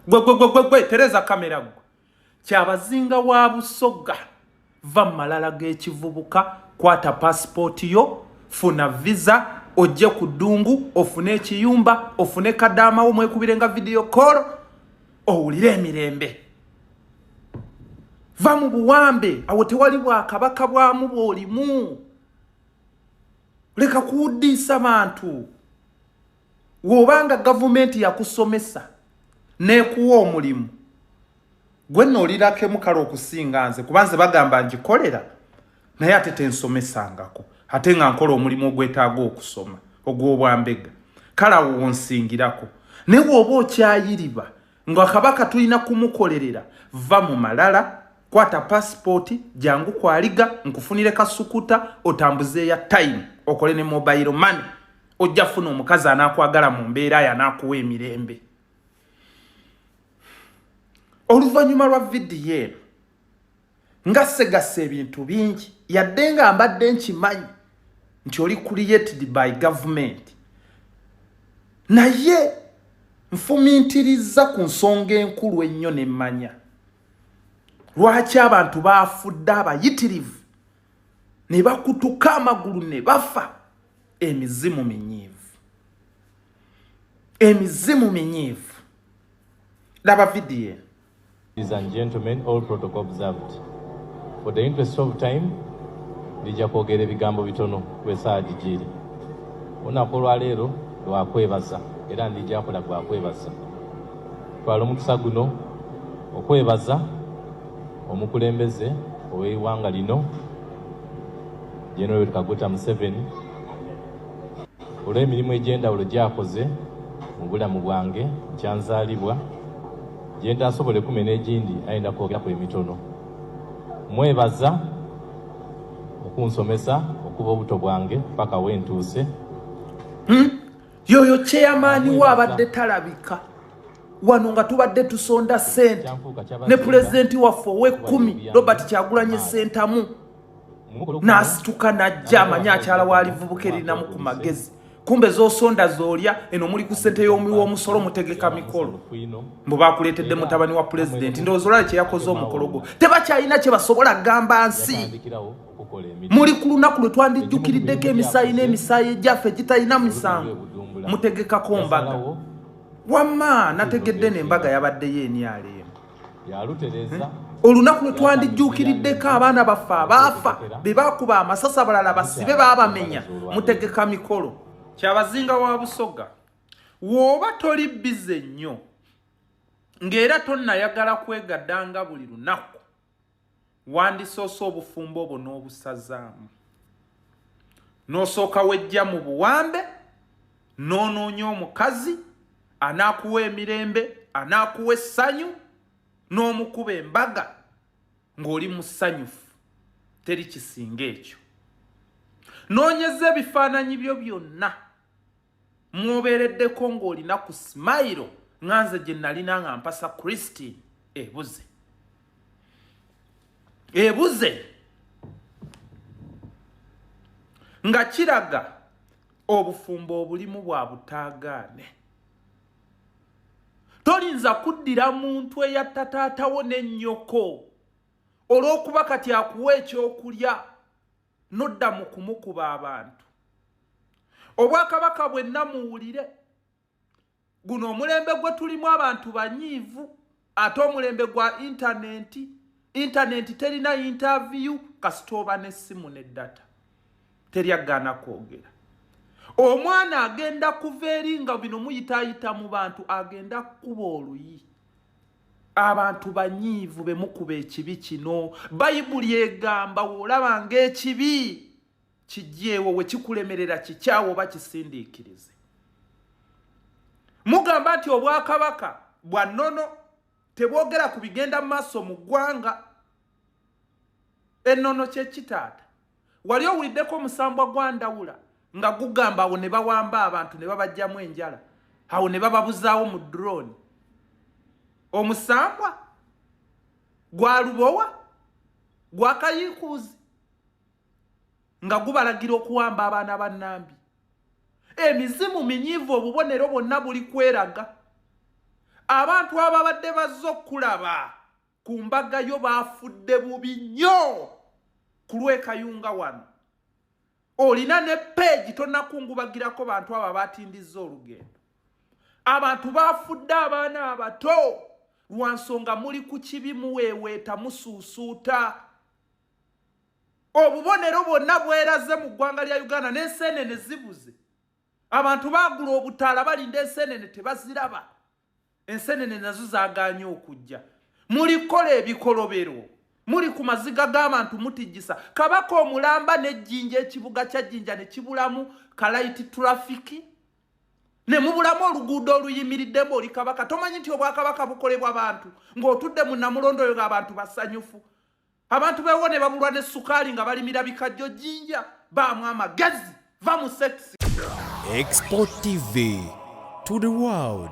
Gwe gwe gwe gwe gwe tereza kamera gwe. Kyabazinga wa Busoga, va mu malala g'ekivubuka, kwata pasipooti yo, funa visa, ojje ku ddungu, ofune ekiyumba, ofune kadaama wo mwekubire nga video call, owulire emirembe. Va mu buwambe, awo tewali bwakabaka bwamu bw'olimu. Leka kuwuddiisa bantu. W'obanga gavumenti yakusomesa n'ekuwa omulimu, gwe nno olirakemu kale okusinga nze, kuba nze bagamba ngikolera naye ate tensomesangako, ate nga nkola omulimu ogwetaaga okusoma ogw'obwambega, kale awo wonsingirako. Naye w'oba okyayiriba nga kabaka tulina kumukolerera, va mu malala, kwata pasipooti, jangu kwaliga nkufunire kasukuta otambuze ya time, okole ne mobile money, ojja funa omukazi anaakwagala mu mbeera yo, anaakuwa emirembe. Oluvannyuma lwa vidiyo eno nga segasa ebintu bingi, yadde nga mbadde nkimanyi nti oli created by government, naye nfumintiriza ku nsonga enkulu ennyo ne mmanya lwaki abantu baafudde abayitirivu ne bakutuka amagulu ne bafa. Emizimu minyiivu, emizimu minyiivu. Laba vidiyo eno. Ladies and gentlemen, all protocol observed. For the interest of time, ndija kwogera ebigambo bitono kw'essaawa gigiire. Olunaku olwaleero lwakwebaza era ndija kola gwakwebaza. Twala omukisa guno okwebaza omukulembeze ow'eiwanga lino, General Kaguta Museveni, olw'emirimu egy'endawulo gy'akoze mu bulamu bwange nkyanzaalibwa gye ntasobole kumena egindi ayenda kwogeraku emitono. Mwebaza okunsomesa okuva obuto bwange paka wentuuse. Yoyo chairman wo abadde talabika wano nga tubadde tusonda ssente ne pulezidenti waffe ow'ekkumi Robert Kyagulanyi Ssentamu, n'asituka n'ajja amanyi akyala walivubuka erinamu ku magezi. Kumbe z'osonda z'olya eno, muli ku ssente y'omuwi w'omusolo mutegeka mikolo, mbu bakuleetedde mutabani wa pulezidenti. Ndowooza olala kye yakoze omukolo gwo tebakyalina kye basobola kugamba nsi. Muli ku lunaku lwe twandijjukiriddeko emisaayi n'emisaayi egyaffe egitalina misango, mutegekako mbaga. Wamma nategedde n'embaga yabaddeyo enialeemu. Olunaku lwe twandijjuukiriddeko abaana baffe abaafa be baakuba amasasi, abalala basibe baabamenya, mutegeka mikolo. Kyabazinga wa Busoga, w'oba toli busy nnyo ng'era tonnayagala kwegaddanga buli lunaku, wandisoose obufumbo obwo n'obusazaamu, n'osooka wejja mu buwambe, n'onoonya omukazi anaakuwa emirembe, anaakuwa essanyu, n'omukuba embaga ng'oli musanyufu. Teri kisinga ekyo. Noonyeza ebifaananyi byo byonna mwobeereddeko ng'olina ku smile nga nze gye nalina nga mpasa Christine, ebuze ebuze, nga kiraga obufumbo obulimu bwa butaagaane. Tolinza kuddira muntu eyatta taatawo n'ennyoko olw'okuba kati akuwa ekyokulya nodda mu kumukuba abantu. Obwakabaka bwenna muwulire, guno omulembe gwe tulimu abantu banyiivu, ate omulembe gwa intaneti. Intaneti terina interview, kasita oba n'essimu ne data, teryagaana kwogera. Omwana agenda kuva eri nga bino muyitaayita mu bantu, agenda kukuba oluyi. Abantu banyiivu bemukuba ekibi kino. Bayibuli egamba woolaba ng'ekibi kijjeewo, we kikulemerera kikyawo oba kisindiikirize. Mugamba nti obwakabaka bwa nnono tebwogera ku bigenda mu maaso mu ggwanga. Ennono kyekitaata. Wali owuliddeko omusambwa gwa Ndawula nga gugamba awo ne bawamba abantu ne babajjamu enjala, awo ne bababuzaawo mu drone? Omusambwa gwa Lubowa, gwa Kayiikuuzi, nga gubalagira okuwamba abaana ba Nambi? Emizimu minyiivu, obubonero bwonna buli kweraga. Abantu ababadde bazze okukulaba ku mbaga yo baafudde bubi nnyo ku lw'ekayunga wano. Olina ne peegi tonakungubagirako bantu abo abatindizza olugendo. Abantu baafudde abaana abato lwa nsonga muli ku kibi muweeweeta musuusuuta. Obubonero bwonna bweraze mu ggwanga lya Uganda n'enseenene zibuze. Abantu baagula obutaala balinda enseenene tebaziraba. Ensenene nazo zagaanye okujja. Mulikola ebikolobero, muli ku maziga g'abantu mutijjisa kabaka omulamba n'ejjinja ekibuga kya Jinja ne kibulamu kalayiti trafiki ne mubulamu oluguudo oluyimiriddemu. Oli kabaka tomanyi nti obwakabaka bukolebwa bantu ng'otudde mu Namulondo oyo ng'abantu basanyufu. Abantu bewo ne babulwa ne sukaali nga balimira bikajjo Jinja. Baamu amagezi, va mu sex. Export TV to the world.